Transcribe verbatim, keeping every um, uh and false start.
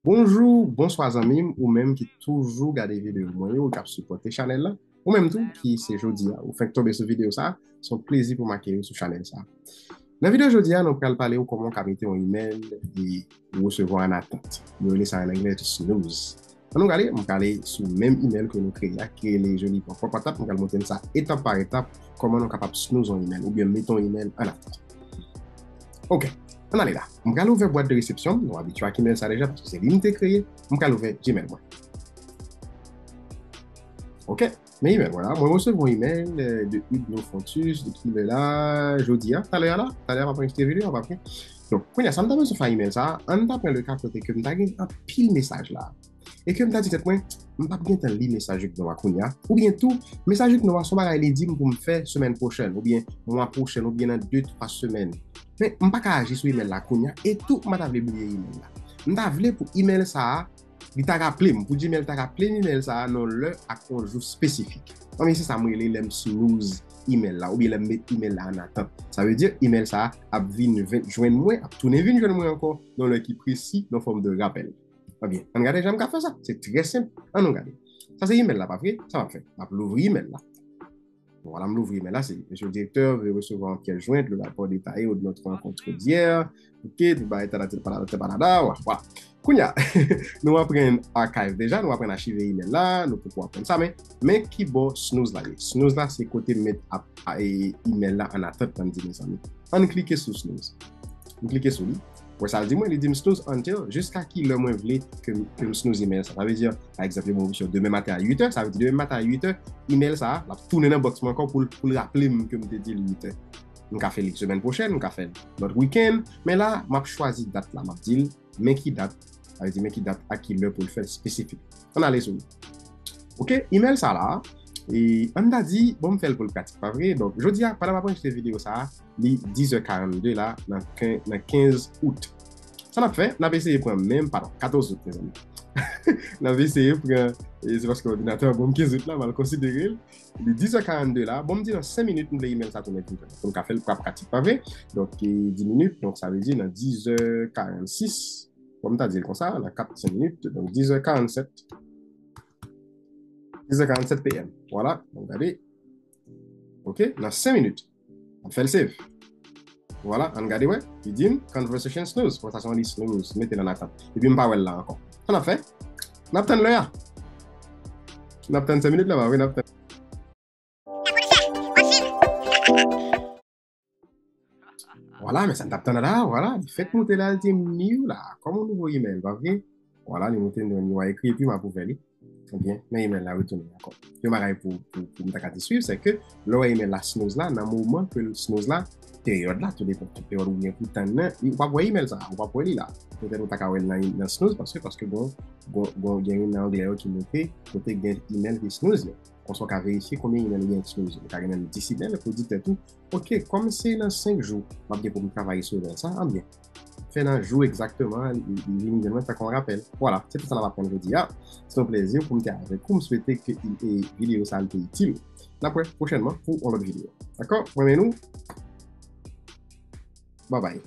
Bonjou, bonswa zanmi m, ou menm ki toujou gade videyo mwen yo, ou k ap sipòte chanèl la, ou menm tou ki se jodi a ou fenk tonbe sou videyo sa, se yon plezi pou m akeyi w sou chanèl sa. Nan videyo jodi a, nou pral pale w kòman w ka mete yon imèl e ou resevwa an atant. Yo rele sa an anglè snooze. Ann nou gade, m prale sou menm imèl ke nou kreye a, ki rele joliman pòpòtatap, m pral montre n sa etap pa etap, kòman nou kapab snooze yon imèl, oubyen mete yon imèl an atant. Ok, ann ale la. M pral ouvè bwat de resepsyon m, nou abitye ak imèl sa deja, paske se li m te kreye, m pral ouvè Gmail mwen. Ok, men imèl mwen la, mwen resevwa yon imèl euh, de Hugues Nofontus, de ki lè la, jodi a, talè a la, talè a m ap anrejistre videyo a, pa vre? Donk, kounye a, sa m ta bezwen fè imèl sa, ann ta pran le ka kote ke m ta gen anpil mesaj la. E ke m ta di tèt mwen, m p ap gentan li mesaj Hugues Noah kounye a. Oubyen tou, mesaj Hugues Noah se yon bagay li di m pou m fè semèn pwochèn, oubyen mwa pwochèn, oubyen nan de, twa semèn. Men, m pa ka aji sou imèl la kounye a, e tou, m pa ta vle bliye imèl la. M ta vle pou imèl sa a, li ta raple m, pou Gmail ta raple m imèl sa a nan yon lè ak yon jou espesifik. Anben, se sa m rele lè m snooze imèl la, oubyen lè m met imèl la an atant. Sa vle di, imèl sa a ap vin jwenn mwen, ap tounen vin jwenn mwen ankò, nan yon lè ki presi, nan fòm de rapèl. Ebyen, ann gade jan m ka fè sa. Se trè senp. Ann nou gade. Sa se imèl la, pa vre? Sa m ap fè? M ap louvri imèl la. Bon, vwala, m louvri imèl la. Se Monsieur le directeur, veuillez recevoir en pièce jointe, le rapport détaillé de notre rencontre d'hier. Ok, tout bagay, talati, palala, talala, vwala. Kounye a, nou aprann archive deja, nou aprann achive imèl la, nou poko aprann sa, men, men ki bò snooze la ye? Snooze la, se kote m met ap, a, e, imèl la an atant, ann di mezanmi. Ann klike sou snooze. M klike sou li. Wè sa l di mwen, li di m snooze until, jiska ki lè mwen vle ke m, ke m snooze imèl sa. Sa vle di, pa egzanp, yo ban m opsyon demen maten a uit è, sa vle di demen maten a uit è, imèl sa, l ap tounen nan bòks mwen ankò pou l, pou l raple m ke m te di l uit è. M ka fè li semèn pwochèn, m ka fè l lòt wikenn, men la, m ap chwazi dat la, m ap di l, men ki dat, sa vle di men ki dat ak ki lè pou l fè l espesifik. Ann ale sou li. Ok, imèl sa la, e ann ta di, bon, m fè l pou l pratik, pa vre? Donk, jodi a, pandan m ap anrejistre videyo sa a, li diz è karannde la, nan ken-, nan kenz out. Sa n ap fè, n ap eseye pran menm, padon, katòz out, mezanmi. N ap eseye pran, e se paske òdinatè a ban m kenz out la, m al konsidere l. Li diz è karannde la, bon, m di nan senk minit, m vle imèl sa tounen vin jwenn mwen. Pou m ka fè l, pou l pratik, pa vre? Donk, e, diz minit, donk sa vle di nan diz è karannsis, bon, m ta di l konsa, nan kat, senk minit, donk diz è karannsèt. Diz è karannsèt P M. Vwala, ann gade. Ok, nan senk minit. M ap fè l save. Vwala, ann gade, wè. Li di m, conversation snooze, konvèsasyon li snooze, mete l an atant. Epi m pa wè l la ankò. Sa n ap fè? N ap tann lè a. N ap tann senk minit la, pa vre, n ap tann. Vwala, men sa n t ap tann la, vwala, li fèk moute la, li di m new la, kòm yon nouvo imèl, pa vre? Vwala, li moute, li di m new a ekri, epi m ap ouvè li. Ebyen, men imèl la retounen ankò. Yon bagay pou, pou, pou m ta ka te swiv, se ke lè w wè imèl la snooze la, nan moman ke l snooze la, peryòd la, tou depann ki peryòd ou gen pou tann nan, ou p ap wè imèl sa, ou p ap wè li la. Petèt ou ta ka wè l nan, nan snooze, paske, paske gon, gon, gon, gen youn nan anglè yo ki montre kote gen imèl ki snooze yo. Konsa w ka verifye konbyen imèl ou gen ki snooze. Ou ka gen menm dis imèl, epi w di tèt ou, ok, kòm se nan senk jou m ap gen pou m travay sou imèl sa, anbyen, fè nan jou egzakteman, li, li vin jwenn mwen tankou yon rapèl. Vwala, se tout sa n ap aprann jodi a. Se yon plezi pou m te avèk ou. M swete ke, e, videyo sa a te itil. N ap wè pwochènman pou yon lòt videyo. Dakò? Mwen renmen nou. Babay.